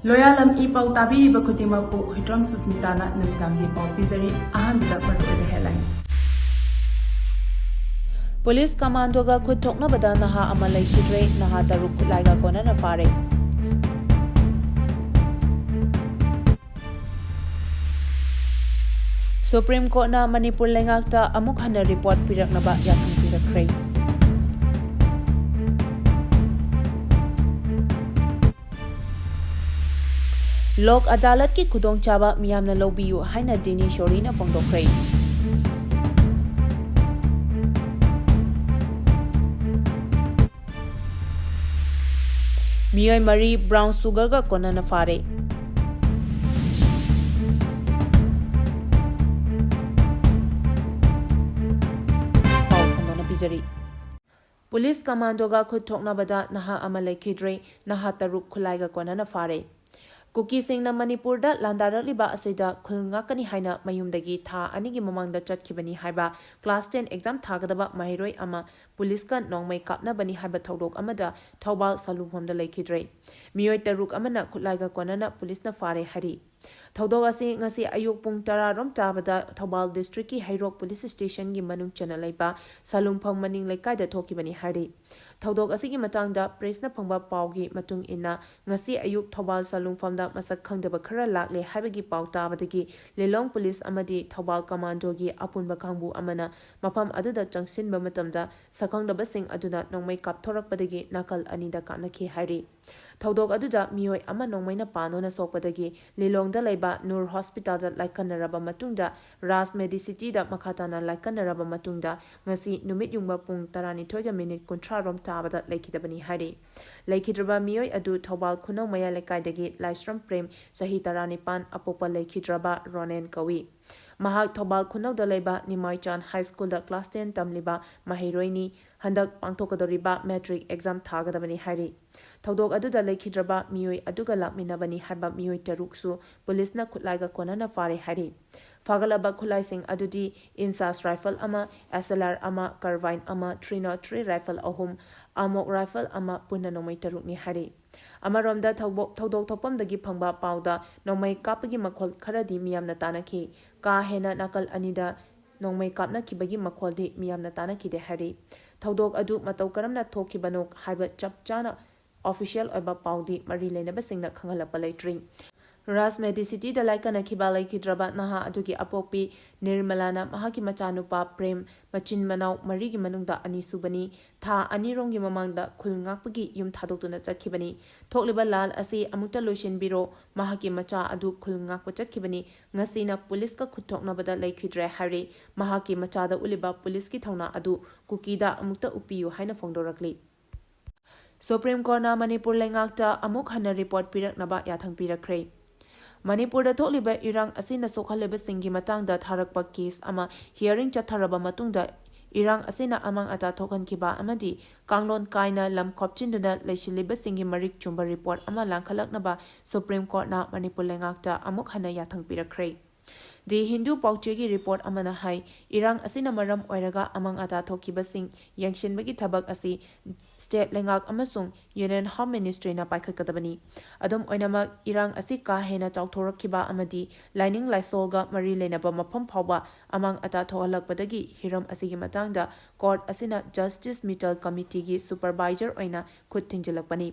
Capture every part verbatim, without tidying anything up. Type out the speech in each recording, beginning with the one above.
ꯂꯣꯌꯥꯂꯝ E ꯄꯥꯎ ꯇꯥꯕꯤꯔꯤꯕ ꯈꯨꯗꯤꯡꯃꯛꯄꯨ ꯍꯨꯏꯗ꯭ꯔꯣꯝ ꯁꯨꯁꯃꯤꯇꯥꯅ ꯅꯨꯃꯤꯗꯥꯡꯒꯤ ꯄꯥꯎ ꯄꯤꯖꯔꯤ꯫ ꯑꯍꯥꯟꯕꯗ ꯃꯔꯨꯑꯣꯏꯕ headline꯫ ꯄꯨꯂꯤꯁ ꯀꯃꯥꯟꯗꯣꯒ ꯈꯨꯠ ꯊꯣꯛꯅꯕꯗ ꯅꯍꯥ ꯑꯃ ꯂꯩꯈꯤꯗ꯭ꯔꯦ, ꯅꯍꯥ ꯇꯔꯨꯛ ꯈꯨꯠꯂꯥꯏꯒ ꯀꯣꯟꯅꯅ ꯐꯥꯔꯦ꯫ ꯁꯨꯄ꯭ꯔꯤꯝ ꯀꯣꯔꯠꯅ ꯃꯅꯤꯄꯨꯔ ꯂꯩꯉꯥꯛꯇ ꯑꯃꯨꯛ ꯍꯟꯅ ꯔꯤꯄꯣꯔꯠ ꯄꯤꯔꯛꯅꯕ ꯌꯥꯊꯪ ꯄꯤꯔꯛꯈ꯭ꯔꯦ꯫ ꯂꯣꯛ ꯑꯗꯥꯂꯠꯀꯤ ꯈꯨꯗꯣꯡꯆꯥꯕ ꯃꯤꯌꯥꯝꯅ ꯂꯧꯕꯤꯌꯨ ꯍꯥꯏꯅ ꯗꯤꯅꯦꯁꯣꯔꯤꯅ ꯐꯣꯡꯗꯣꯛꯈ꯭ꯔꯦ꯫ ꯃꯤꯑꯣꯏ ꯃꯔꯤ brown sugarꯒ ꯀꯣꯟꯅꯅ ꯐꯥꯔꯦ꯫ ꯄꯥꯎ ꯁꯟꯗꯣꯛꯅ ꯄꯤꯖꯔꯤ꯫ ꯄꯨꯂꯤꯁ ꯀꯃꯥꯟꯗꯣꯒ ꯈꯨꯠ ꯊꯣꯛꯅꯕꯗ ꯅꯍꯥ ꯑꯃ ꯂꯩꯈꯤꯗ꯭ꯔꯦ, ꯅꯍꯥ ꯇꯔꯨꯛ ꯈꯨꯠꯂꯥꯏꯒ ꯀꯣꯟꯅꯅ ꯐꯥꯔꯦ꯫ ꯀꯨꯀꯤꯁꯤꯡꯅ ꯃꯅꯤꯄꯨꯔꯗ ꯂꯥꯟꯗꯥꯔꯛꯂꯤꯕ ꯑꯁꯤꯗ ꯈꯨꯜ ꯉꯥꯛꯀꯅꯤ ꯍꯥꯏꯅ ꯃꯌꯨꯝꯗꯒꯤ ꯊꯥ ꯑꯅꯤꯒꯤ ꯃꯃꯥꯡꯗ ꯆꯠꯈꯤꯕꯅꯤ ꯍꯥꯏꯕ class ten exam ꯊꯥꯒꯗꯕ ꯃꯍꯩꯔꯣꯏ ꯑꯃ ꯄꯨꯂꯤꯁꯀ ꯅꯣꯡꯃꯩ ꯀꯥꯞꯅꯕꯅꯤ ꯍꯥꯏꯕ ꯊꯧꯗꯣꯛ ꯑꯃꯗ ꯊꯧꯕꯥꯜ ꯁꯂꯨꯡꯐꯝꯗ ꯂꯩꯈꯤꯗ꯭ꯔꯦ꯫ ꯃꯤꯑꯣꯏ ꯇꯔꯨꯛ ꯑꯃꯅ ꯈꯨꯠꯂꯥꯏꯒ ꯀꯣꯟꯅꯅ ꯄꯨꯂꯤꯁꯅ ꯐꯥꯔꯦ ꯍꯥꯏꯔꯤ꯫ ꯊꯧꯗꯣꯛ ꯑꯁꯤ ꯉꯁꯤ ꯑꯌꯨꯛ ꯄꯨꯡ ꯇꯔꯥ ꯔꯣꯝ ꯇꯥꯕꯗ ꯊꯧꯕꯥꯜ districtꯀꯤ ꯍꯩꯔꯣꯛ police stationꯒꯤ ꯃꯅꯨꯡ ꯆꯟꯅ ꯂꯩꯕ ꯁꯂꯨꯡꯐꯝ ꯃꯅꯤꯡ ꯂꯩꯀꯥꯏꯗ ꯊꯣꯛꯈꯤꯕꯅꯤ ꯍꯥꯏꯔꯤ꯫ ꯊꯧꯗꯣꯛ ꯑꯁꯤꯒꯤ ꯃꯇꯥꯡꯗ pressꯅ ꯐꯪꯕ ꯄꯥꯎꯒꯤ ꯃꯇꯨꯡ ꯏꯟꯅ, ꯉꯁꯤ ꯑꯌꯨꯛ ꯊꯧꯕꯥꯜ ꯁꯂꯨꯡꯐꯝꯗ ꯃꯁꯛ ꯈꯪꯗꯕ ꯈꯔ ꯂꯥꯛꯂꯦ ꯍꯥꯏꯕꯒꯤ ꯄꯥꯎ ꯇꯥꯕꯗꯒꯤ ꯂꯤꯂꯣꯡ ꯄꯨꯂꯤꯁ ꯑꯃꯗꯤ ꯊꯧꯕꯥꯜ ꯀꯃꯥꯟꯗꯣꯒꯤ ꯑꯄꯨꯟꯕ ꯀꯥꯡꯕꯨ ꯑꯃꯅ ꯃꯐꯝ ꯑꯗꯨꯗ ꯆꯪꯁꯤꯟꯕ ꯃꯇꯝꯗ ꯁꯛꯈꯪꯗꯕꯁꯤꯡ ꯑꯗꯨꯅ ꯅꯣꯡꯃꯩ ꯀꯥꯞꯊꯣꯔꯛꯄꯗꯒꯤ ꯅꯥꯀꯜ ꯑꯅꯤꯗ ꯀꯥꯞꯅꯈꯤ ꯍꯥꯏꯔꯤ꯫ ꯊꯧꯗꯣꯛ ꯑꯗꯨꯗ ꯃꯤꯑꯣꯏ ꯑꯃ ꯅꯣꯡꯃꯩꯅ ꯄꯥꯟꯗꯨꯅ ꯁꯣꯛꯄꯗꯒꯤ ꯂꯤꯂꯣꯡꯗ ꯂꯩꯕ ꯅꯨꯔ ꯍꯣꯁꯄꯤꯇꯥꯜꯗ ꯂꯥꯏꯀꯠꯅꯔꯕ ꯃꯇꯨꯡꯗ ꯔꯥꯖ ꯃꯦꯗꯤꯁꯤꯇꯤꯗ ꯃꯈꯥ ꯇꯥꯅ ꯂꯥꯏꯀꯠꯅꯔꯕ ꯃꯇꯨꯡꯗ ꯉꯁꯤ ꯅꯨꯃꯤꯠ ꯌꯨꯡꯕ ꯄꯨꯡ ꯇꯔꯥꯅꯤꯊꯣꯏꯒ minute ꯀꯨꯟꯊ꯭ꯔꯥ ꯔꯣꯝ ꯇꯥꯕꯗ ꯂꯩꯈꯤꯗꯕꯅꯤ ꯍꯥꯏꯔꯤ꯫ ꯂꯩꯈꯤꯗ꯭ꯔꯕ ꯃꯤꯑꯣꯏ ꯑꯗꯨ ꯊꯧꯕꯥꯜ ꯈꯨꯅꯧ ꯃꯌꯥꯏ ꯂꯩꯀꯥꯏꯗꯒꯤ ꯂꯥꯏꯁ꯭ꯔꯝ ꯄ꯭ꯔꯦꯝ, ꯆꯍꯤ ꯇꯔꯥꯅꯤꯄꯥꯟ, ꯑꯄꯣꯛꯄ ꯂꯩꯈꯤꯗ꯭ꯔꯕ ꯔꯣꯅꯦꯟ ꯀꯧꯏ꯫ ꯃꯍꯥꯛ ꯊꯧꯕꯥꯜ ꯈꯨꯅꯧꯗ ꯂꯩꯕ ꯅꯤꯃꯥꯏꯆꯥꯟ ꯍꯥꯏ ꯁ꯭ꯀꯨꯜꯗ class ten ꯇꯝꯂꯤꯕ ꯃꯍꯩꯔꯣꯏꯅꯤ꯫ ꯍꯟꯗꯛ ꯄꯥꯡꯊꯣꯛꯀꯗꯧꯔꯤꯕ matric exam ꯊꯥꯒꯗꯕꯅꯤ ꯍꯥꯏꯔꯤ꯫ ꯊꯧꯗꯣꯛ ꯑꯗꯨꯗ ꯂꯩꯈꯤꯗ꯭ꯔꯕ ꯃꯤꯑꯣꯏ ꯑꯗꯨꯒ ꯂꯥꯛꯃꯤꯟꯅꯕꯅꯤ ꯍꯥꯏꯕ ꯃꯤꯑꯣꯏ ꯇꯔꯨꯛꯁꯨ ꯄꯨꯂꯤꯁꯅ ꯈꯨꯠꯂꯥꯏꯒ ꯀꯣꯟꯅꯅ ꯐꯥꯔꯦ ꯍꯥꯏꯔꯤ꯫ ꯐꯥꯒꯠꯂꯕ ꯈꯨꯠꯂꯥꯏꯁꯤꯡ ꯑꯗꯨꯗꯤ INSAS rifle ꯑꯃ, SLR ꯑꯃ, carbine ꯑꯃ, three not three rifle ꯑꯍꯨꯝ, AMOG rifle ꯑꯃ, ꯄꯨꯟꯅ ꯅꯣꯡꯃꯩ ꯇꯔꯨꯛꯅꯤ ꯍꯥꯏꯔꯤ꯫ ꯑꯃꯔꯣꯝꯗ ꯊꯧꯕꯣꯛ-, ꯊꯧꯗꯣꯛ ꯊꯣꯛꯐꯝꯗꯒꯤ ꯐꯪꯕ ꯄꯥꯎꯗ ꯅꯣꯡꯃꯩ ꯀꯥꯞꯄꯒꯤ ꯃꯈꯣꯜ ꯈꯔꯗꯤ ꯃꯤꯌꯥꯝꯅ ꯇꯥꯅꯈꯤ꯫ ꯀꯥ ꯍꯦꯟꯅ ꯅꯥꯀꯜ ꯑꯅꯤꯗ ꯅꯣꯡꯃꯩ ꯀꯥꯞꯅꯈꯤꯕꯒꯤ ꯃꯈꯣꯜꯗꯤ ꯃꯤꯌꯥꯝꯅ ꯇꯥꯅꯈꯤꯗꯦ ꯍꯥꯏꯔꯤ꯫ ꯊꯧꯗꯣꯛ ꯑꯗꯨ ꯃꯇꯧ ꯀꯔꯝꯅ ꯊꯣꯛꯈꯤꯕꯅꯣ ꯍꯥꯏꯕ ꯆꯞ ꯆꯥꯅ official ꯑꯣꯏꯕ ꯄꯥꯎꯗꯤ ꯃꯔꯤ ꯂꯩꯅꯕꯁꯤꯡꯅ ꯈꯪꯍꯜꯂꯛꯄ ꯂꯩꯇ꯭ꯔꯤ꯫ ꯔꯥꯖ ꯃꯦꯗꯤꯁꯤꯇꯤꯗ ꯂꯥꯏꯀꯠꯅꯈꯤꯕ ꯂꯩꯈꯤꯗ꯭ꯔꯕ ꯅꯍꯥ ꯑꯗꯨꯒꯤ ꯑꯄꯣꯛꯄꯤ ꯅꯤꯔꯃꯂꯥꯅ ꯃꯍꯥꯛꯀꯤ ꯃꯆꯥꯅꯨꯄꯥ ꯄ꯭ꯔꯦꯝ, ꯃꯆꯤꯟ ꯃꯅꯥꯎ ꯃꯔꯤꯒꯤ ꯃꯅꯨꯡꯗ ꯑꯅꯤꯁꯨꯕꯅꯤ, ꯊꯥ ꯑꯅꯤꯔꯣꯝꯒꯤ ꯃꯃꯥꯡꯗ ꯈꯨꯜ ꯉꯥꯛꯄꯒꯤ ꯌꯨꯝ ꯊꯥꯗꯣꯛꯇꯨꯅ ꯆꯠꯈꯤꯕꯅꯤ꯫ ꯊꯣꯛꯂꯤꯕ ꯂꯥꯜ ꯑꯁꯤ ꯑꯃꯨꯛꯇ ꯂꯣꯏꯁꯤꯟꯕꯤꯔꯣ, ꯃꯍꯥꯛꯀꯤ ꯃꯆꯥ ꯑꯗꯨ ꯈꯨꯜ ꯉꯥꯛꯄ ꯆꯠꯈꯤꯕꯅꯤ, ꯉꯁꯤꯅ ꯄꯨꯂꯤꯁꯀ ꯈꯨꯠꯊꯣꯛꯅꯕꯗ ꯂꯩꯈꯤꯗ꯭ꯔꯦ ꯍꯥꯏꯔꯤ꯫ ꯃꯍꯥꯛꯀꯤ ꯃꯆꯥꯗ ꯎꯠꯂꯤꯕ ꯄꯨꯂꯤꯁꯀꯤ ꯊꯧꯅꯥ ꯑꯗꯨ ꯀꯨꯀꯤꯗ ꯑꯃꯨꯛꯇ ꯎꯞꯄꯤꯌꯨ ꯍꯥꯏꯅ ꯐꯣꯡꯗꯣꯔꯛꯂꯤ꯫ Supreme Courtꯅ ꯃꯅꯤꯄꯨꯔ ꯂꯩꯉꯥꯛꯇ ꯑꯃꯨꯛ ꯍꯟꯅ report ꯄꯤꯔꯛꯅꯕ ꯌꯥꯊꯪ ꯄꯤꯔꯛꯈ꯭ꯔꯦ꯫ ꯃꯅꯤꯄꯨꯔꯗ ꯊꯣꯛꯂꯤꯕ ꯏꯔꯥꯡ ꯑꯁꯤꯅ ꯁꯣꯛꯍꯜꯂꯤꯕꯁꯤꯡꯒꯤ ꯃꯇꯥꯡꯗ ꯊꯥꯔꯛꯄ case ꯑꯃ hearing ꯆꯠꯊꯔꯕ ꯃꯇꯨꯡꯗ ꯏꯔꯥꯡ ꯑꯁꯤꯅ ꯑꯃꯥꯡ ꯑꯇꯥ ꯊꯣꯛꯍꯟꯈꯤꯕ ꯑꯃꯗꯤ ꯀꯥꯡꯂꯣꯟ ꯀꯥꯏꯅ ꯂꯝ ꯈꯣꯞꯆꯤꯟꯗꯨꯅ ꯂꯩꯁꯤꯜꯂꯤꯕꯁꯤꯡꯒꯤ ꯃꯔꯤꯛ ꯆꯨꯝꯕ report ꯑꯃ ꯂꯥꯡꯈꯠꯂꯛꯅꯕ Supreme Courtꯅ ꯃꯅꯤꯄꯨꯔ ꯂꯩꯉꯥꯛꯇ ꯑꯃꯨꯛ ꯍꯟꯅ ꯌꯥꯊꯪ ꯄꯤꯔꯛꯈ꯭ꯔꯦ꯫ The Hindu ꯄꯥꯎꯆꯦꯒꯤ report ꯑꯃꯅ ꯍꯥꯏ, ꯏꯔꯥꯡ ꯑꯁꯤꯅ ꯃꯔꯝ ꯑꯣꯏꯔꯒ ꯑꯃꯥꯡ ꯑꯇꯥ ꯊꯣꯛꯈꯤꯕꯁꯤꯡ ꯌꯦꯡꯁꯤꯟꯕꯒꯤ ꯊꯕꯛ ꯑꯁꯤ state ꯂꯩꯉꯥꯛ ꯑꯃꯁꯨꯡ Union Home Ministryꯅ ꯄꯥꯏꯈꯠꯀꯗꯕꯅꯤ꯫ ꯑꯗꯨꯝ ꯑꯣꯏꯅꯃꯛ, ꯏꯔꯥꯡ ꯑꯁꯤ ꯀꯥ ꯍꯦꯟꯅ ꯆꯥꯎꯊꯣꯔꯛꯈꯤꯕ ꯑꯃꯗꯤ ꯂꯥꯏꯅꯤꯡ ꯂꯥꯏꯁꯣꯜꯒ ꯃꯔꯤ ꯂꯩꯅꯕ ꯃꯐꯝ ꯐꯥꯎꯕ ꯑꯃꯥꯡ ꯑꯇꯥ ꯊꯣꯛꯍꯜꯂꯛꯄꯗꯒꯤ ꯍꯤꯔꯝ ꯑꯁꯤꯒꯤ ꯃꯇꯥꯡꯗ court ꯑꯁꯤꯅ Justice Mittal Committeeꯒꯤ supervisor ꯑꯣꯏꯅ ꯈꯨꯠ ꯊꯤꯟꯖꯤꯜꯂꯛꯄꯅꯤ꯫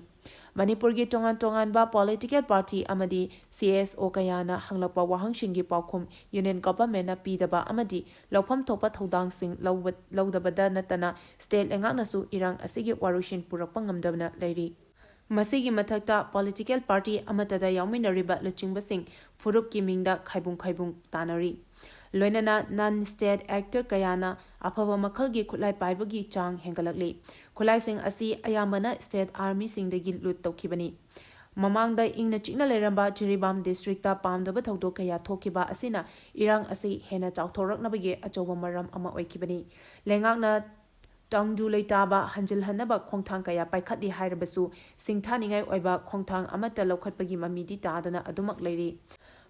ꯃꯅꯤꯄꯨꯔꯒꯤ ꯇꯣꯉꯥꯟ ꯇꯣꯉꯥꯟꯕ political party ꯑꯃꯗꯤ CSO ꯀꯌꯥꯅ ꯍꯪꯂꯛꯄ ꯋꯥꯍꯪꯁꯤꯡꯒꯤ ꯄꯥꯎꯈꯨꯝ Union Governmentꯅ ꯄꯤꯗꯕ ꯑꯃꯗꯤ ꯂꯧꯐꯝ ꯊꯣꯛꯄ ꯊꯧꯗꯥꯡꯁꯤꯡ ꯂꯧꯕ-, ꯂꯧꯗꯕꯗ ꯅꯠꯇꯅ state ꯂꯩꯉꯥꯛꯅꯁꯨ ꯏꯔꯥꯡ ꯑꯁꯤꯒꯤ ꯋꯥꯔꯣꯏꯁꯤꯟ ꯄꯨꯔꯛꯄ ꯉꯝꯗꯕꯅ ꯂꯩꯔꯤ꯫ ꯃꯁꯤꯒꯤ ꯃꯊꯛꯇ political party ꯑꯃꯠꯇꯗ ꯌꯥꯎꯃꯤꯟꯅꯔꯤꯕ ꯂꯨꯆꯤꯡꯕꯁꯤꯡ ꯐꯨꯔꯨꯞꯀꯤ ꯃꯤꯡꯗ ꯈꯥꯏꯕꯨꯡ ꯈꯥꯏꯕꯨꯡ ꯇꯥꯅꯔꯤ꯫ ꯂꯣꯏꯅꯅ non state actor ꯀꯌꯥꯅ ꯑꯐꯕ ꯃꯈꯜꯒꯤ ꯈꯨꯠꯂꯥꯏ ꯄꯥꯏꯕꯒꯤ ꯆꯥꯡ ꯍꯦꯟꯒꯠꯂꯛꯂꯤ꯫ ꯈꯨꯠꯂꯥꯏꯁꯤꯡ ꯑꯁꯤ ꯑꯌꯥꯝꯕꯅ state armyꯁꯤꯡꯗꯒꯤ loot ꯇꯧꯈꯤꯕꯅꯤ꯫ ꯃꯃꯥꯡꯗ ꯏꯪꯅ ꯆꯤꯛꯅ ꯂꯩꯔꯝꯕ ꯖꯤꯔꯤꯕꯥꯝ districtꯇ ꯄꯥꯝꯗꯕ ꯊꯧꯗꯣꯛ ꯀꯌꯥ ꯊꯣꯛꯈꯤꯕ ꯑꯁꯤꯅ ꯏꯔꯥꯡ ꯑꯁꯤ ꯍꯦꯟꯅ ꯆꯥꯎꯊꯣꯔꯛꯅꯕꯒꯤ ꯑꯆꯧꯕ ꯃꯔꯝ ꯑꯃ ꯑꯣꯏꯈꯤꯕꯅꯤ꯫ ꯂꯩꯉꯥꯛꯅ ꯇꯪꯗꯨ ꯂꯩꯇꯥꯕ ꯍꯟꯖꯤꯜꯍꯟꯅꯕ ꯈꯣꯡꯊꯥꯡ ꯀꯌꯥ ꯄꯥꯏꯈꯠꯂꯤ ꯍꯥꯏꯔꯕꯁꯨ, ꯁꯤꯡꯊꯥꯅꯤꯡꯉꯥꯏ ꯑꯣꯏꯕ ꯈꯣꯡꯊꯥꯡ ꯑꯃꯠꯇ ꯂꯧꯈꯠꯄꯒꯤ ꯃꯃꯤꯗꯤ ꯇꯥꯗꯅ ꯑꯗꯨꯃꯛ ꯂꯩꯔꯤ꯫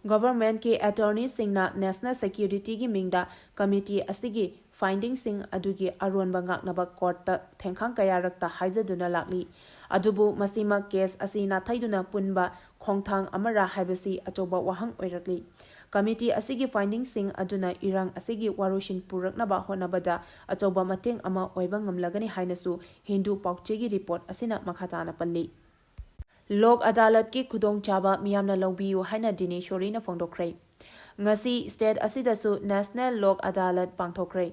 Governmentꯀꯤ attorneyꯁꯤꯡꯅ national securityꯒꯤ ꯃꯤꯡꯗ committee ꯑꯁꯤꯒꯤ findingꯁꯤꯡ ꯑꯗꯨꯒꯤ ꯑꯔꯣꯟꯕ ꯉꯥꯛꯅꯕ courtꯇ ꯊꯦꯡꯈꯥꯡ ꯀꯌꯥꯔꯛꯇ ꯍꯥꯏꯖꯗꯨꯅ ꯂꯥꯛꯂꯤ꯫ ꯑꯗꯨꯕꯨ ꯃꯁꯤꯃꯛ case ꯑꯁꯤ ꯅꯥꯊꯩꯗꯨꯅ ꯄꯨꯟꯕ ꯈꯣꯡꯊꯥꯡ ꯑꯃꯔꯥ ꯍꯥꯏꯕꯁꯤ ꯑꯆꯧꯕ ꯋꯥꯍꯪ ꯑꯣꯏꯔꯛꯂꯤ꯫ Committee ꯑꯁꯤꯒꯤ findingꯁꯤꯡ ꯑꯗꯨꯅ ꯏꯔꯥꯡ ꯑꯁꯤꯒꯤ ꯋꯥꯔꯣꯏꯁꯤꯟ ꯄꯨꯔꯛꯅꯕ ꯍꯣꯠꯅꯕꯗ ꯑꯆꯧꯕ ꯃꯇꯦꯡ ꯑꯃ ꯑꯣꯏꯕ ꯉꯝꯂꯒꯅꯤ ꯍꯥꯏꯅꯁꯨ ꯍꯤꯟꯗꯨ ꯄꯥꯎꯆꯦꯒꯤ report ꯑꯁꯤꯅ ꯃꯈꯥ ꯇꯥꯅ ꯄꯜꯂꯤ꯫ ꯂꯣꯛ ꯑꯗꯥꯂꯠꯀꯤ ꯈꯨꯗꯣꯡꯆꯥꯕ ꯃꯤꯌꯥꯝꯅ ꯂꯧꯕꯤꯌꯨ ꯍꯥꯏꯅ ꯗꯤꯅꯦꯁꯣꯔꯤꯅ ꯐꯣꯡꯗꯣꯛꯈ꯭ꯔꯦ꯫ ꯉꯁꯤ state ꯑꯁꯤꯗꯁꯨ National ꯂꯣꯛ ꯑꯗꯥꯂꯠ ꯄꯥꯡꯊꯣꯛꯈ꯭ꯔꯦ꯫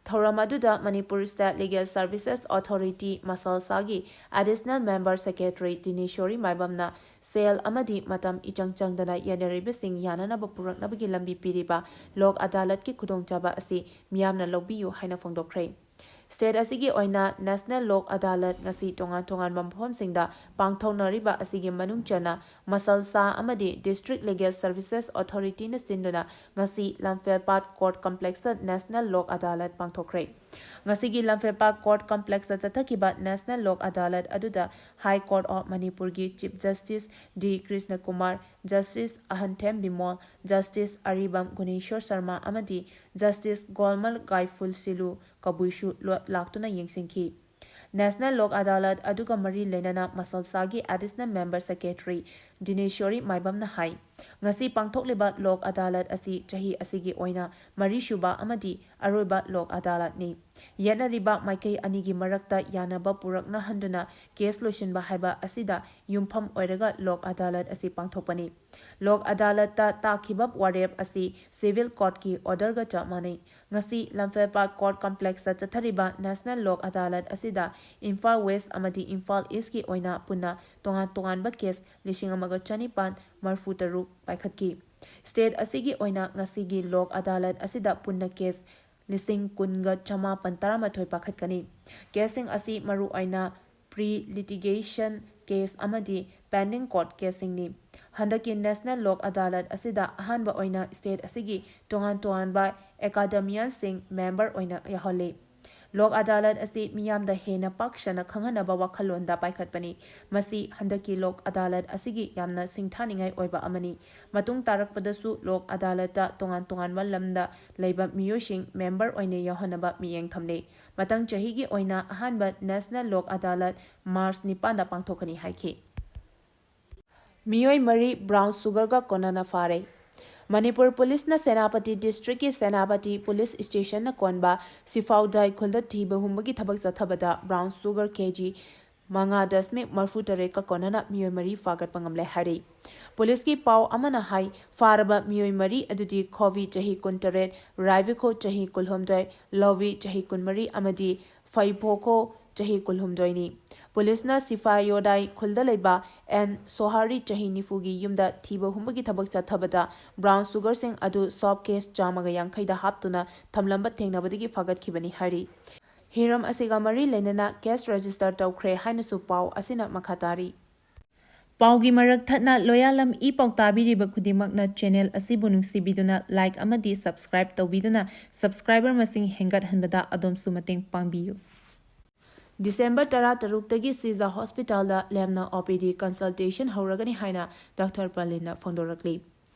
ꯊꯧꯔꯝ ꯑꯗꯨꯗ Manipur State Legal Services Authority, ꯃꯁꯜꯁꯥꯒꯤ additional member secretary ꯗꯤꯅꯦꯁꯣꯔꯤ ꯃꯥꯏꯕꯝꯅ ꯁꯦꯜ ꯑꯃꯗꯤ ꯃꯇꯝ ꯏꯆꯪ ꯆꯪꯗꯅ ꯌꯦꯠꯅꯔꯤꯕꯁꯤꯡ ꯌꯥꯅꯅꯕ ꯄꯨꯔꯛꯅꯕꯒꯤ ꯂꯝꯕꯤ ꯄꯤꯔꯤꯕ ꯂꯣꯛ ꯑꯗꯥꯂꯠꯀꯤ ꯈꯨꯗꯣꯡꯆꯥꯕ ꯑꯁꯤ ꯃꯤꯌꯥꯝꯅ ꯂꯧꯕꯤꯌꯨ ꯍꯥꯏꯅ ꯐꯣꯡꯗꯣꯛꯈ꯭ꯔꯦ꯫ State ꯑꯁꯤꯒꯤ ꯑꯣꯏꯅ National ꯂꯣꯛ ꯑꯗꯥꯂꯠ ꯉꯁꯤ ꯇꯣꯉꯥꯟ ꯇꯣꯉꯥꯟꯕ ꯃꯐꯝꯁꯤꯡꯗ ꯄꯥꯡꯊꯣꯛꯅꯔꯤꯕ ꯑꯁꯤꯒꯤ ꯃꯅꯨꯡ ꯆꯟꯅ ꯃꯁꯜꯁꯥ ꯑꯃꯗꯤ District Legal Services Authorityꯅ ꯁꯤꯟꯗꯨꯅ ꯉꯁꯤ ꯂꯝꯐꯦꯜꯄꯥꯠ Court Complexꯇ National ꯂꯣꯛ ꯑꯗꯥꯂꯠ ꯄꯥꯡꯊꯣꯛꯈ꯭ꯔꯦ꯫ ꯉꯁꯤꯒꯤ ꯂꯝꯐꯦꯜꯄꯥꯠ Court Complexꯇ ꯆꯠꯊꯈꯤꯕ National ꯂꯣꯛ ꯑꯗꯥꯂꯠ ꯑꯗꯨꯗ High Court of ꯃꯅꯤꯄꯨꯔꯒꯤ Chief Justice ꯗꯤ ꯀ꯭ꯔꯤꯁꯅ ꯀꯨꯃꯥꯔ, Justice ꯑꯍꯟꯊꯦꯝ ꯕꯤꯃꯣꯜ, Justice ꯑꯔꯤꯕꯝ ꯒꯨꯅꯦꯁꯣꯔ ꯁꯔꯃ ꯑꯃꯗꯤ Justice ꯒꯣꯜꯃꯜ ꯒꯥꯏꯐꯨꯜ ꯁꯤꯂꯨ ꯀꯕꯨꯏꯁꯨ ꯂꯣ-, ꯂꯥꯛꯇꯨꯅ ꯌꯦꯡꯁꯤꯟꯈꯤ꯫ National ꯂꯣꯛ ꯑꯗꯥꯂꯠ ꯑꯗꯨꯒ ꯃꯔꯤ ꯂꯩꯅꯅ ꯃꯁꯜꯁꯥꯒꯤ additional member secretary ꯗꯤꯅꯦꯁꯣꯔꯤ ꯃꯥꯏꯕꯝꯅ ꯍꯥꯏ, ꯉꯁꯤ ꯄꯥꯡꯊꯣꯛꯂꯤꯕ ꯂꯣꯛ ꯑꯗꯥꯂꯠ ꯑꯁꯤ ꯆꯍꯤ ꯑꯁꯤꯒꯤ ꯑꯣꯏꯅ ꯃꯔꯤꯁꯨꯕ ꯑꯃꯗꯤ ꯑꯔꯣꯏꯕ ꯂꯣꯛ ꯑꯗꯥꯂꯠꯅꯤ꯫ ꯌꯦꯠꯅꯔꯤꯕ ꯃꯥꯏꯀꯩ ꯑꯅꯤꯒꯤ ꯃꯔꯛꯇ ꯌꯥꯅꯕ ꯄꯨꯔꯛꯅꯍꯟꯗꯨꯅ case ꯂꯣꯏꯁꯤꯟꯕ ꯍꯥꯏꯕ ꯑꯁꯤꯗ ꯌꯨꯝꯐꯝ ꯑꯣꯏꯔꯒ ꯂꯣꯛ ꯑꯗꯥꯂꯠ ꯑꯁꯤ ꯄꯥꯡꯊꯣꯛꯄꯅꯤ꯫ ꯂꯣꯛ ꯑꯗꯥꯂꯠꯇ ꯇꯥꯈꯤꯕ ꯋꯥꯔꯦꯞ ꯑꯁꯤ civil courtꯀꯤ orderꯒ ꯆꯞ ꯃꯥꯟꯅꯩ꯫ ꯉꯁꯤ ꯂꯝꯐꯦꯜꯄꯥꯠ Court Complexꯇ ꯆꯠꯊꯔꯤꯕ National ꯂꯣꯛ ꯑꯗꯥꯂꯠ ꯑꯁꯤꯗ ꯏꯝꯐꯥꯜ West ꯑꯃꯗꯤ ꯏꯝꯐꯥꯜ Eastꯀꯤ ꯑꯣꯏꯅ ꯄꯨꯟꯅ ꯇꯣꯉꯥꯟ ꯇꯣꯉꯥꯟꯕ case ꯂꯤꯁꯤꯡ ꯑꯃꯒ ꯆꯅꯤꯄꯥꯟ ꯃꯔꯤꯐꯨ ꯇꯔꯨꯛ ꯄꯥꯏꯈꯠꯈꯤ꯫ State ꯑꯁꯤꯒꯤ ꯑꯣꯏꯅ ꯉꯁꯤꯒꯤ ꯂꯣꯛ ꯑꯗꯥꯂꯠ ꯑꯁꯤꯗ ꯄꯨꯟꯅ case ꯂꯤꯁꯤꯡ ꯀꯨꯟꯒ ꯆꯃꯥꯄꯟ ꯇꯔꯥꯃꯥꯊꯣꯏ ꯄꯥꯏꯈꯠꯀꯅꯤ꯫ Caseꯁꯤꯡ ꯑꯁꯤ ꯃꯔꯨꯑꯣꯏꯅ pre litigation case ꯑꯃꯗꯤ pending court caseꯁꯤꯡꯅꯤ꯫ ꯍꯟꯗꯛꯀꯤ National ꯂꯣꯛ ꯑꯗꯥꯂꯠ ꯑꯁꯤꯗ ꯑꯍꯥꯟꯕ ꯑꯣꯏꯅ state ꯑꯁꯤꯒꯤ ꯇꯣꯉꯥꯟ ꯇꯣꯉꯥꯟꯕ academicianꯁꯤꯡ member ꯑꯣꯏꯅ ꯌꯥꯎꯍꯜꯂꯤ꯫ ꯂꯣꯛ ꯑꯗꯥꯂꯠ ꯑꯁꯤ ꯃꯤꯌꯥꯝꯗ ꯍꯦꯟꯅ ꯄꯥꯛ ꯁꯟꯅ ꯈꯪꯍꯟꯅꯕ ꯋꯥꯈꯜꯂꯣꯟꯗ ꯄꯥꯏꯈꯠꯄꯅꯤ꯫ ꯃꯁꯤ ꯍꯟꯗꯛꯀꯤ ꯂꯣꯛ ꯑꯗꯥꯂꯠ ꯑꯁꯤꯒꯤ ꯌꯥꯝꯅ ꯁꯤꯡꯊꯥꯅꯤꯡꯉꯥꯏ ꯑꯣꯏꯕ ꯑꯃꯅꯤ꯫ ꯃꯇꯨꯡ ꯇꯥꯔꯛꯄꯗꯁꯨ ꯂꯣꯛ ꯑꯗꯥꯂꯠꯇ ꯇꯣꯉꯥꯟ ꯇꯣꯉꯥꯟꯕ ꯂꯝꯗ ꯂꯩꯕ ꯃꯤꯑꯣꯏꯁꯤꯡ ꯃꯦꯝꯕꯔ ꯑꯣꯏꯅ ꯌꯥꯎꯍꯟꯅꯕ ꯃꯤꯠꯌꯦꯡ ꯊꯝꯂꯤ꯫ ꯃꯊꯪ ꯆꯍꯤꯒꯤ ꯑꯣꯏꯅ ꯑꯍꯥꯟꯕ ꯅꯦꯁꯅꯦꯜ ꯂꯣꯛ ꯑꯗꯥꯂꯠ ꯃꯥꯔꯆ ꯅꯤꯄꯥꯟꯗ ꯄꯥꯡꯊꯣꯛꯀꯅꯤ ꯍꯥꯏꯈꯤ꯫ ꯃꯤꯑꯣꯏ ꯃꯔꯤ ꯕ꯭ꯔꯥꯎꯟ ꯁꯨꯒꯔꯒ ꯀꯣꯟꯅꯅ ꯐꯥꯔꯦ꯫ ꯃꯅꯤꯄꯨꯔ ꯄꯨꯂꯤꯁꯅ ꯁꯦꯅꯥꯄꯇꯤ ꯗꯤꯁꯇ꯭ꯔꯤꯛꯀꯤ ꯁꯦꯅꯥꯄꯇꯤ ꯄꯨꯂꯤꯁ ꯁ꯭ꯇꯦꯁꯟꯅ ꯀꯣꯟꯕ ꯁꯤꯐꯥꯎꯗꯥꯏ ꯈꯨꯜꯗ ꯊꯤꯕ ꯍꯨꯝꯕꯒꯤ ꯊꯕꯛ ꯆꯠꯊꯕꯗ ꯕ꯭ꯔꯥꯎꯟ ꯁꯨꯒꯔ ꯀꯦ ꯖꯤ ꯃꯉꯥ ꯗꯁꯃꯤꯛ ꯃꯔꯤꯐꯨ ꯇꯔꯦꯠꯀ ꯀꯣꯟꯅꯅ ꯃꯤꯑꯣꯏ ꯃꯔꯤ ꯐꯥꯒꯠꯄ ꯉꯝꯂꯦ ꯍꯥꯏꯔꯤ꯫ ꯄꯨꯂꯤꯁꯀꯤ ꯄꯥꯎ ꯑꯃꯅ ꯍꯥꯏ, ꯐꯥꯔꯕ ꯃꯤꯑꯣꯏ ꯃꯔꯤ ꯑꯗꯨꯗꯤ ꯈꯣꯕꯤ ꯆꯍꯤ ꯀꯨꯟꯇꯔꯦꯠ, ꯔꯥꯏꯕꯤꯈꯣ ꯆꯍꯤ ꯀꯨꯟꯍꯨꯝꯗꯣꯏ, ꯂꯧꯕꯤ ꯆꯍꯤ ꯀꯨꯟꯃꯔꯤ ꯑꯃꯗꯤ ꯐꯩꯐꯣꯈꯣ ꯆꯍꯤ ꯀꯨꯟꯍꯨꯝꯗꯣꯏꯅꯤ꯫ ꯄꯨꯂꯤꯁꯅ ꯁꯤꯐꯥꯌꯣꯗꯥꯏ ꯈꯨꯜꯗ ꯂꯩꯕ ꯑꯦꯟ ꯁꯣꯍꯥꯔꯤ ꯆꯍꯤ ꯅꯤꯐꯨꯒꯤ ꯌꯨꯝꯗ ꯊꯤꯕ ꯍꯨꯝꯕꯒꯤ ꯊꯕꯛ ꯆꯠꯊꯕꯗ ꯕ꯭ꯔꯥꯎꯟ ꯁꯨꯒꯔꯁꯤꯡ ꯑꯗꯨ ꯁꯣꯞ ꯀꯦꯁ ꯆꯥꯝꯃꯒ ꯌꯥꯡꯈꯩꯗ ꯍꯥꯞꯇꯨꯅ ꯊꯝꯂꯝꯕ ꯊꯦꯡꯅꯕꯗꯒꯤ ꯐꯥꯒꯠꯈꯤꯕꯅꯤ ꯍꯥꯏꯔꯤ꯫ ꯍꯤꯔꯝ ꯑꯁꯤꯒ ꯃꯔꯤ ꯂꯩꯅꯅ ꯀꯦꯁ ꯔꯦꯖꯤꯁꯇꯔ ꯇꯧꯈ꯭ꯔꯦ ꯍꯥꯏꯅꯁꯨ ꯄꯥꯎ ꯑꯁꯤꯅ ꯃꯈꯥ ꯇꯥꯔꯤ꯫ ꯄꯥꯎꯒꯤ ꯃꯔꯛ ꯊꯠꯅ ꯂꯣꯌꯥꯂꯝ ꯏ ꯄꯥꯎ ꯇꯥꯕꯤꯔꯤꯕ ꯈꯨꯗꯤꯡꯃꯛꯅ ꯆꯦꯅꯦꯜ ꯑꯁꯤꯕꯨ ꯅꯨꯡꯁꯤꯕꯤꯗꯨꯅ ꯂꯥꯏꯛ ꯑꯃꯗꯤ ꯁꯕꯁꯀ꯭ꯔꯥꯏꯕ ꯇꯧꯕꯤꯗꯨꯅ ꯁꯕꯁꯀ꯭ꯔꯥꯏꯕꯔ ꯃꯁꯤꯡ ꯍꯦꯟꯒꯠꯍꯟꯕꯗ ꯑꯗꯣꯝꯁꯨ ꯃꯇꯦꯡ ꯄꯥꯡꯕꯤꯌꯨ꯫ ꯗꯤꯁꯦꯝꯕꯔ ꯇꯔꯥꯇꯔꯨꯛꯇꯒꯤ ꯁꯤꯖ ꯍꯣꯁꯄꯤꯇꯥꯜꯗ ꯂꯦꯝꯅ ꯑꯣ ꯄꯤ ꯗꯤ ꯀꯟꯁꯜꯇꯦꯁꯟ ꯍꯧꯔꯒꯅꯤ ꯍꯥꯏꯅ ꯗꯥꯛꯇꯔ ꯄꯂꯤꯟꯅ ꯐꯣꯡꯗꯣꯔꯛꯂꯤ꯫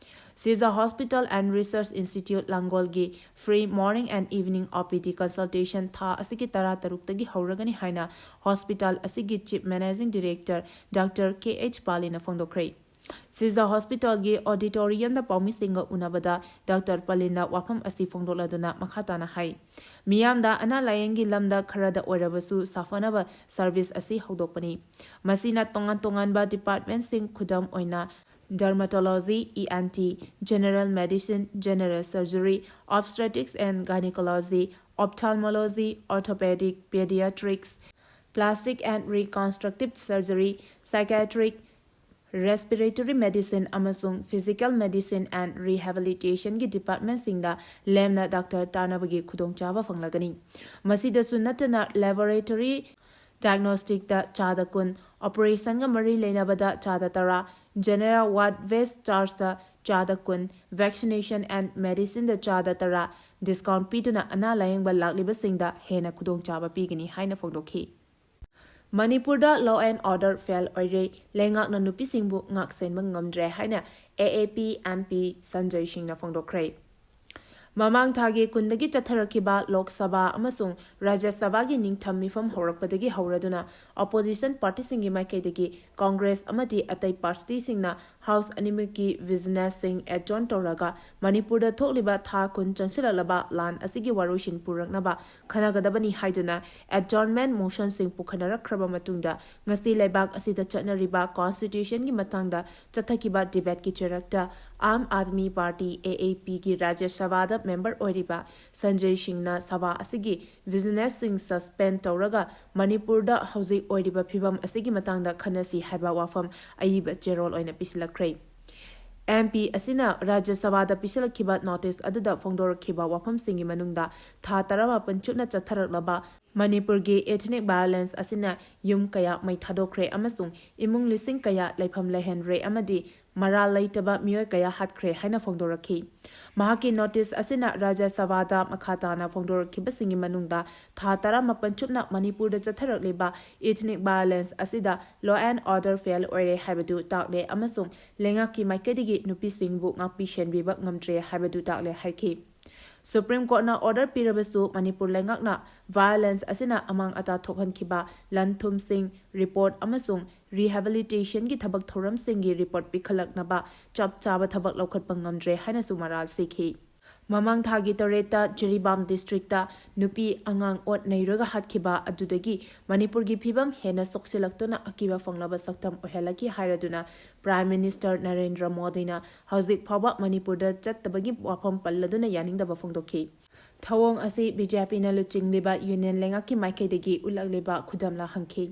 Shija hospital and research institute ꯂꯥꯡꯒꯣꯜꯒꯤ free morning and evening O P D consultation ꯊꯥ ꯑꯁꯤꯒꯤ ꯇꯔꯥꯇꯔꯨꯛꯇꯒꯤ ꯍꯧꯔꯒꯅꯤ ꯍꯥꯏꯅ ꯍꯣꯁꯄꯤꯇꯥꯜ ꯑꯁꯤꯒꯤ ꯆꯤꯐ ꯃꯦꯅꯦꯖꯤꯡ ꯗꯤꯔꯦꯛꯇꯔ ꯗꯥꯛꯇꯔ ꯀꯦ ꯑꯩꯆ ꯄꯥꯂꯤꯅ ꯐꯣꯡꯗꯣꯛꯈ꯭ꯔꯦ꯫ ꯁꯤꯖ ꯍꯣꯁꯄꯤꯇꯥꯜꯒꯤ ꯑꯣꯗꯤꯇꯣꯔꯤꯌꯝꯗ ꯄꯥꯎꯃꯤꯁꯤꯡꯒ ꯎꯅꯕꯗ ꯗꯥꯛꯇꯔ ꯄꯂꯤꯟꯅ ꯋꯥꯐꯝ ꯑꯁꯤ ꯐꯣꯡꯗꯣꯛꯂꯗꯨꯅ ꯃꯈꯥ ꯇꯥꯅ ꯍꯥꯏ, ꯃꯤꯌꯥꯝꯗ ꯑꯅꯥ ꯂꯥꯌꯦꯡꯒꯤ ꯂꯝꯗ ꯈꯔꯗ ꯑꯣꯏꯔꯕꯁꯨ ꯁꯥꯐꯅꯕ ꯁꯔꯚꯤꯁ ꯑꯁꯤ ꯍꯧꯗꯣꯛꯄꯅꯤ꯫ ꯃꯁꯤꯅ ꯇꯣꯉꯥꯟ ꯇꯣꯉꯥꯟꯕ ꯗꯤꯄꯥꯔꯠꯃꯦꯟꯠꯁꯤꯡ, ꯈꯨꯗꯝ ꯑꯣꯏꯅ dermatology, E N T, general medicine, general surgery, obstetrics and gynaecology, ophthalmology, orthopaedic, paediatrics, plastic and reconstructive surgery, psychiatric, respiratory medicine ꯑꯃꯁꯨꯡ ꯐꯤꯖꯤꯀꯦꯜ ꯃꯦꯗꯤꯁꯤꯟ ꯑꯦꯟ ꯔꯤꯍꯦꯕꯤꯂꯤꯇꯦꯁꯟꯒꯤ ꯗꯤꯄꯥꯔꯠꯃꯦꯟꯠꯁꯤꯡꯗ ꯂꯦꯝꯅ ꯗꯥꯛꯇꯔ ꯇꯥꯟꯅꯕꯒꯤ ꯈꯨꯗꯣꯡꯆꯥꯕ ꯐꯪꯂꯒꯅꯤ꯫ ꯃꯁꯤꯗꯁꯨ ꯅꯠꯇꯅ ꯂꯦꯕꯣꯔꯦꯇꯣꯔꯤ ꯗꯥꯏꯒꯅꯣꯁꯇꯤꯛꯇ ꯆꯥꯗ ꯀꯨꯟ, ꯑꯣꯄꯔꯦꯁꯟꯒ ꯃꯔꯤ ꯂꯩꯅꯕꯗ ꯆꯥꯗ ꯇꯔꯥ, ꯖꯦꯅꯦꯔꯦꯜ ꯋꯥꯔꯗ ꯋꯦꯁ ꯆꯥꯔꯖꯇ ꯆꯥꯗ ꯀꯨꯟ, vaccination and medicineꯗ ꯆꯥꯗ ꯇꯔꯥ discount ꯄꯤꯗꯨꯅ ꯑꯅꯥ ꯂꯥꯌꯦꯡꯕ ꯂꯥꯛꯂꯤꯕꯁꯤꯡꯗ ꯍꯦꯟꯅ ꯈꯨꯗꯣꯡꯆꯥꯕ ꯄꯤꯒꯅꯤ ꯍꯥꯏꯅ ꯐꯣꯡꯗꯣꯛꯈꯤ꯫ ꯃꯅꯤꯄꯨꯔꯗ law and order fail ꯑꯣꯏꯔꯦ, ꯂꯩꯉꯥꯛꯅ ꯅꯨꯄꯤꯁꯤꯡꯕꯨ ꯉꯥꯛꯁꯦꯟꯕ ꯉꯝꯗ꯭ꯔꯦ ꯍꯥꯏꯅ A A P M P Sanjoy ꯁꯤꯡꯅ ꯐꯣꯡꯗꯣꯛꯈ꯭ꯔꯦ꯫ ꯃꯃꯥꯡ ꯊꯥꯒꯤ ꯀꯨꯟꯗꯒꯤ ꯆꯠꯊꯔꯛꯈꯤꯕ ꯂꯣꯛ ꯁꯚꯥ ꯑꯃꯁꯨꯡ ꯔꯥꯖ꯭ꯌ ꯁꯚꯥꯒꯤ ꯅꯤꯡꯊꯝ ꯃꯤꯐꯝ ꯍꯧꯔꯛꯄꯗꯒꯤ ꯍꯧꯔꯗꯨꯅ opposition partyꯁꯤꯡꯒꯤ ꯃꯥꯏꯀꯩꯗꯒꯤ ꯀꯣꯡꯒ꯭ꯔꯦꯁ ꯑꯃꯗꯤ ꯑꯇꯩ partyꯁꯤꯡꯅ house ꯑꯅꯤꯃꯛꯀꯤ businessꯁꯤꯡ adjourn ꯇꯧꯔꯒ ꯃꯅꯤꯄꯨꯔꯗ ꯊꯣꯛꯂꯤꯕ ꯊꯥ ꯀꯨꯟ ꯆꯪꯁꯤꯜꯂꯛꯂꯕ ꯂꯥꯟ ꯑꯁꯤꯒꯤ ꯋꯥꯔꯣꯏꯁꯤꯟ ꯄꯨꯔꯛꯅꯕ ꯈꯟꯅꯒꯗꯕꯅꯤ ꯍꯥꯏꯗꯨꯅ adjournment motionꯁꯤꯡ ꯄꯨꯈꯠꯅꯔꯛꯈ꯭ꯔꯕ ꯃꯇꯨꯡꯗ ꯉꯁꯤ ꯂꯩꯕꯥꯛ ꯑꯁꯤꯗ ꯆꯠꯅꯔꯤꯕ constitutionꯒꯤ ꯃꯇꯥꯡꯗ ꯆꯠꯊꯈꯤꯕ debateꯀꯤ ꯆꯩꯔꯛꯇ Aam Aadmi party, A A Pꯒꯤ ꯔꯥꯖ꯭ꯌ ꯁꯚꯥꯗ member ꯑꯣꯏꯔꯤꯕ ꯁꯟꯖꯣꯏ ꯁꯤꯡꯅ ꯁꯚꯥ ꯑꯁꯤꯒꯤ businessꯁꯤꯡ suspend ꯇꯧꯔꯒ ꯃꯅꯤꯄꯨꯔꯗ ꯍꯧꯖꯤꯛ ꯑꯣꯏꯔꯤꯕ ꯐꯤꯚꯝ ꯑꯁꯤꯒꯤ ꯃꯇꯥꯡꯗ ꯈꯟꯅꯁꯤ ꯍꯥꯏꯕ ꯋꯥꯐꯝ ꯑꯏꯕ ꯆꯦꯔꯣꯜ ꯑꯣꯏꯅ ꯄꯤꯁꯤꯜꯂꯛꯈ꯭ꯔꯦ꯫ M P ꯑꯁꯤꯅ ꯔꯥꯖ꯭ꯌ ꯁꯚꯥꯗ ꯄꯤꯁꯤꯜꯂꯛꯈꯤꯕ notice ꯑꯗꯨꯗ ꯐꯣꯡꯗꯣꯔꯛꯈꯤꯕ ꯋꯥꯐꯝꯁꯤꯡꯒꯤ ꯃꯅꯨꯡꯗ ꯊꯥ ꯇꯔꯥꯃꯥꯄꯟ ꯆꯨꯞꯅ ꯆꯠꯊꯔꯛꯂꯕ ꯃꯅꯤꯄꯨꯔꯒꯤ ethnic violence ꯑꯁꯤꯅ ꯌꯨꯝ ꯀꯌꯥ ꯃꯩ ꯊꯥꯗꯣꯛꯈ꯭ꯔꯦ ꯑꯃꯁꯨꯡ ꯏꯃꯨꯡ ꯂꯤꯁꯤꯡ ꯀꯌꯥ ꯂꯩꯐꯝ ꯂꯩꯍꯟꯔꯦ ꯑꯃꯗꯤ ꯃꯔꯥꯜ ꯂꯩꯇꯕ ꯃꯤꯑꯣꯏ ꯀꯌꯥ ꯍꯥꯠꯈ꯭ꯔꯦ ꯍꯥꯏꯅ ꯐꯣꯡꯗꯣꯔꯛꯈꯤ꯫ ꯃꯍꯥꯛꯀꯤ notice ꯑꯁꯤꯅ ꯔꯥꯖ꯭ꯌ ꯁꯚꯥꯗ ꯃꯈꯥ ꯇꯥꯅ ꯐꯣꯡꯗꯣꯔꯛꯈꯤꯕꯁꯤꯡꯒꯤ ꯃꯅꯨꯡꯗ ꯊꯥ ꯇꯔꯥꯃꯥꯄꯟ ꯆꯨꯞꯅ ꯃꯅꯤꯄꯨꯔꯗ ꯆꯠꯊꯔꯛꯂꯤꯕ ethnic violence ꯑꯁꯤꯗ law and order fail ꯑꯣꯏꯔꯦ ꯍꯥꯏꯕꯗꯨ ꯇꯥꯛꯂꯦ ꯑꯃꯁꯨꯡ ꯂꯩꯉꯥꯛꯀꯤ ꯃꯥꯏꯀꯩꯗꯒꯤ ꯅꯨꯄꯤꯁꯤꯡꯕꯨ ꯉꯥꯛꯄꯤ ꯁꯦꯟꯕꯤꯕ ꯉꯝꯗ꯭ꯔꯦ ꯍꯥꯏꯕꯗꯨ ꯇꯥꯛꯂꯦ ꯍꯥꯏꯈꯤ꯫ Supreme Courtꯅ order ꯄꯤꯔꯕꯁꯨ ꯃꯅꯤꯄꯨꯔ ꯂꯩꯉꯥꯛꯅ violence ꯑꯁꯤꯅ ꯑꯃꯥꯡ ꯑꯇꯥ ꯊꯣꯛꯍꯟꯈꯤꯕ ꯂꯟ ꯊꯨꯝꯁꯤꯡ report ꯑꯃꯁꯨꯡ rehabilitationꯒꯤ ꯊꯕꯛ ꯊꯧꯔꯝꯁꯤꯡꯒꯤ report ꯄꯤꯈꯠꯂꯛꯅꯕ ꯆꯞ ꯆꯥꯕ ꯊꯕꯛ ꯂꯧꯈꯠꯄ ꯉꯝꯗ꯭ꯔꯦ ꯍꯥꯏꯅꯁꯨ ꯃꯔꯥꯜ ꯁꯤꯈꯤ꯫ ꯃꯃꯥꯡ ꯊꯥꯒꯤ ꯇꯔꯦꯠꯇ ꯖꯤꯔꯤꯕꯥꯝ districtꯇ ꯅꯨꯄꯤ ꯑꯉꯥꯡ ꯑꯣꯠ ꯅꯩꯔꯒ ꯍꯥꯠꯈꯤꯕ ꯑꯗꯨꯗꯒꯤ ꯃꯅꯤꯄꯨꯔꯒꯤ ꯐꯤꯕꯝ ꯍꯦꯟꯅ ꯁꯣꯛꯆꯤꯜꯂꯛꯇꯨꯅ ꯑꯀꯤꯕ ꯐꯪꯂꯕ ꯁꯛꯇꯝ ꯑꯣꯏꯍꯜꯂꯛꯈꯤ ꯍꯥꯏꯔꯗꯨꯅ Prime Minister ꯅꯔꯦꯟꯗ꯭ꯔ ꯃꯣꯗꯤꯅ ꯍꯧꯖꯤꯛ ꯐꯥꯎꯕ ꯃꯅꯤꯄꯨꯔꯗ ꯆꯠꯇꯕꯒꯤ ꯋꯥꯐꯝ ꯄꯜꯂꯗꯨꯅ ꯌꯥꯅꯤꯡꯗꯕ ꯐꯣꯡꯗꯣꯛꯈꯤ꯫ ꯊꯧꯑꯣꯡ ꯑꯁꯤ BJPꯅ ꯂꯨꯆꯤꯡꯂꯤꯕ union ꯂꯩꯉꯥꯛꯀꯤ ꯃꯥꯏꯀꯩꯗꯒꯤ ꯎꯠꯂꯛꯂꯤꯕ ꯈꯨꯗꯝꯂ ꯍꯪꯈꯤ꯫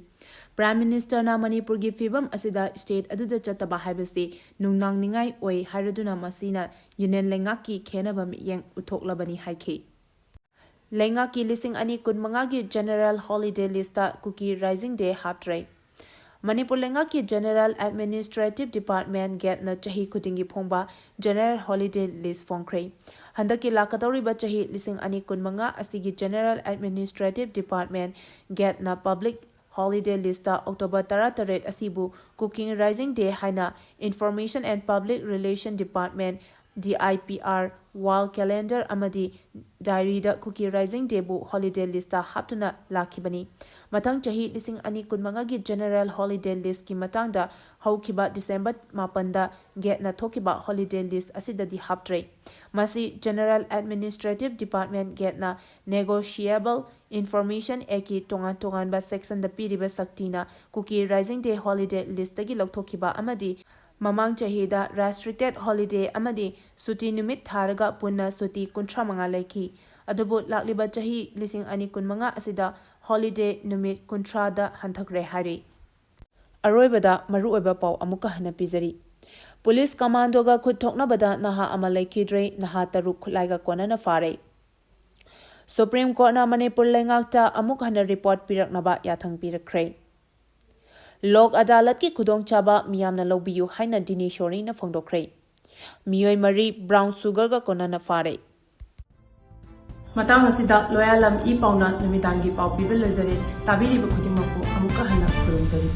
Prime Ministerꯅ ꯃꯅꯤꯄꯨꯔꯒꯤ ꯐꯤꯕꯝ ꯑꯁꯤꯗ state ꯑꯗꯨꯗ ꯆꯠꯇꯕ ꯍꯥꯏꯕꯁꯤ ꯅꯨꯡꯅꯥꯡꯅꯤꯡꯉꯥꯏ ꯑꯣꯏ ꯍꯥꯏꯔꯗꯨꯅ ꯃꯁꯤꯅ union ꯂꯩꯉꯥꯛꯀꯤ ꯈꯦꯟꯅꯕ ꯃꯤꯠꯌꯦꯡ ꯎꯠꯊꯣꯛꯂꯕꯅꯤ ꯍꯥꯏꯈꯤ꯫ ꯂꯩꯉꯥꯛꯀꯤ ꯂꯤꯁꯤꯡ ꯑꯅꯤ ꯀꯨꯟꯃꯉꯥꯒꯤ general holiday listꯇ ꯀꯨꯀꯤ Rising Day ꯍꯥꯞꯇ꯭ꯔꯦ꯫ ꯃꯅꯤꯄꯨꯔ ꯂꯩꯉꯥꯛꯀꯤ General Administrative Department, GADꯅ ꯆꯍꯤ ꯈꯨꯗꯤꯡꯒꯤ ꯐꯣꯡꯕ General Holiday List ꯐꯣꯡꯈ꯭ꯔꯦ꯫ ꯍꯟꯗꯛꯀꯤ ꯂꯥꯛꯀꯗꯧꯔꯤꯕ ꯆꯍꯤ ꯂꯤꯁꯤꯡ ꯑꯅꯤ ꯀꯨꯟꯃꯉꯥ ꯑꯁꯤꯒꯤ General Administrative Department, GADꯅ public holiday listꯇ October ꯇꯔꯥꯇꯔꯦꯠ ꯑꯁꯤꯕꯨ Kuki Rising Day ꯍꯥꯏꯅ Information and Public Relation Department, DIPR, wall calendar ꯑꯃꯗꯤ diaryꯗ Kuki Rising Dayꯕꯨ holiday listꯇ ꯍꯥꯞꯇꯨꯅ ꯂꯥꯛꯈꯤꯕꯅꯤ꯫ ꯃꯊꯪ ꯆꯍꯤ ꯂꯤꯁꯤꯡ ꯑꯅꯤ ꯀꯨꯟꯃꯉꯥꯒꯤ General Holiday Listꯀꯤ ꯃꯇꯥꯡꯗ ꯍꯧꯈꯤꯕ December ꯃꯥꯄꯟꯗ GADꯅ ꯊꯣꯛꯈꯤꯕ holiday list ꯑꯁꯤꯗꯗꯤ ꯍꯥꯞꯇ꯭ꯔꯦ꯫ ꯃꯁꯤ General Administrative Department, GADꯅ Negotiable Information Actꯀꯤ ꯇꯣꯉꯥꯟ ꯇꯣꯉꯥꯟꯕ sectionꯗ ꯄꯤꯔꯤꯕ ꯁꯛꯇꯤꯅ Kuki Rising Day holiday listꯇꯒꯤ ꯂꯧꯊꯣꯛꯈꯤꯕ ꯑꯃꯗꯤ ꯃꯃꯥꯡ ꯆꯍꯤꯗ restricted holiday ꯑꯃꯗꯤ ꯁꯨꯇꯤ ꯅꯨꯃꯤꯠ ꯊꯥꯔꯒ ꯄꯨꯟꯅ ꯁꯨꯇꯤ ꯀꯨꯟꯊ꯭ꯔꯥ ꯃꯉꯥ ꯂꯩꯈꯤ꯫ ꯑꯗꯨꯕꯨ ꯂꯥꯛꯂꯤꯕ ꯆꯍꯤ ꯂꯤꯁꯤꯡ ꯑꯅꯤ ꯀꯨꯟꯃꯉꯥ ꯑꯁꯤꯗ holiday ꯅꯨꯃꯤꯠ ꯀꯨꯟꯊ꯭ꯔꯥꯗ ꯍꯟꯊꯈ꯭ꯔꯦ ꯍꯥꯏꯔꯤ꯫ ꯑꯔꯣꯏꯕꯗ ꯃꯔꯨꯑꯣꯏꯕ ꯄꯥꯎ ꯑꯃꯨꯛꯀ ꯍꯟꯅ ꯄꯤꯖꯔꯤ꯫ ꯄꯨꯂꯤꯁ commandoꯒ ꯈꯨꯠ ꯊꯣꯛꯅꯕꯗ ꯅꯍꯥ ꯑꯃ ꯂꯩꯈꯤꯗ꯭ꯔꯦ, ꯅꯍꯥ ꯇꯔꯨꯛ ꯈꯨꯠꯂꯥꯏꯒ ꯀꯣꯟꯅꯅ ꯐꯥꯔꯦ꯫ Supreme Courtꯅ ꯃꯅꯤꯄꯨꯔ ꯂꯩꯉꯥꯛꯇ ꯑꯃꯨꯛ ꯍꯟꯅ report ꯄꯤꯔꯛꯅꯕ ꯌꯥꯊꯪ ꯄꯤꯔꯛꯈ꯭ꯔꯦ꯫ ꯂꯣꯛ ꯑꯗꯥꯂꯠꯀꯤ ꯈꯨꯗꯣꯡꯆꯥꯕ ꯃꯤꯌꯥꯝꯅ ꯂꯧꯕꯤꯌꯨ ꯍꯥꯏꯅ ꯗꯤꯅꯦꯁꯣꯔꯤꯅ ꯐꯣꯡꯗꯣꯛꯈ꯭ꯔꯦ꯫ ꯃꯤꯑꯣꯏ ꯃꯔꯤ brown sugarꯒ ꯀꯣꯟꯅꯅ ꯐꯥꯔꯦ꯫ ꯃꯇꯥꯡ ꯑꯁꯤꯗ ꯂꯣꯌꯥꯂꯝ ꯏ ꯄꯥꯎꯅ ꯅꯨꯃꯤꯗꯥꯡꯒꯤ ꯄꯥꯎ ꯄꯤꯕ ꯂꯣꯏꯖꯔꯦ꯫ ꯇꯥꯕꯤꯔꯤꯕ ꯈꯨꯗꯤꯡꯃꯛꯄꯨ ꯑꯃꯨꯛꯀ ꯍꯟꯅ ꯈꯨꯔꯨꯝꯖꯔꯤ꯫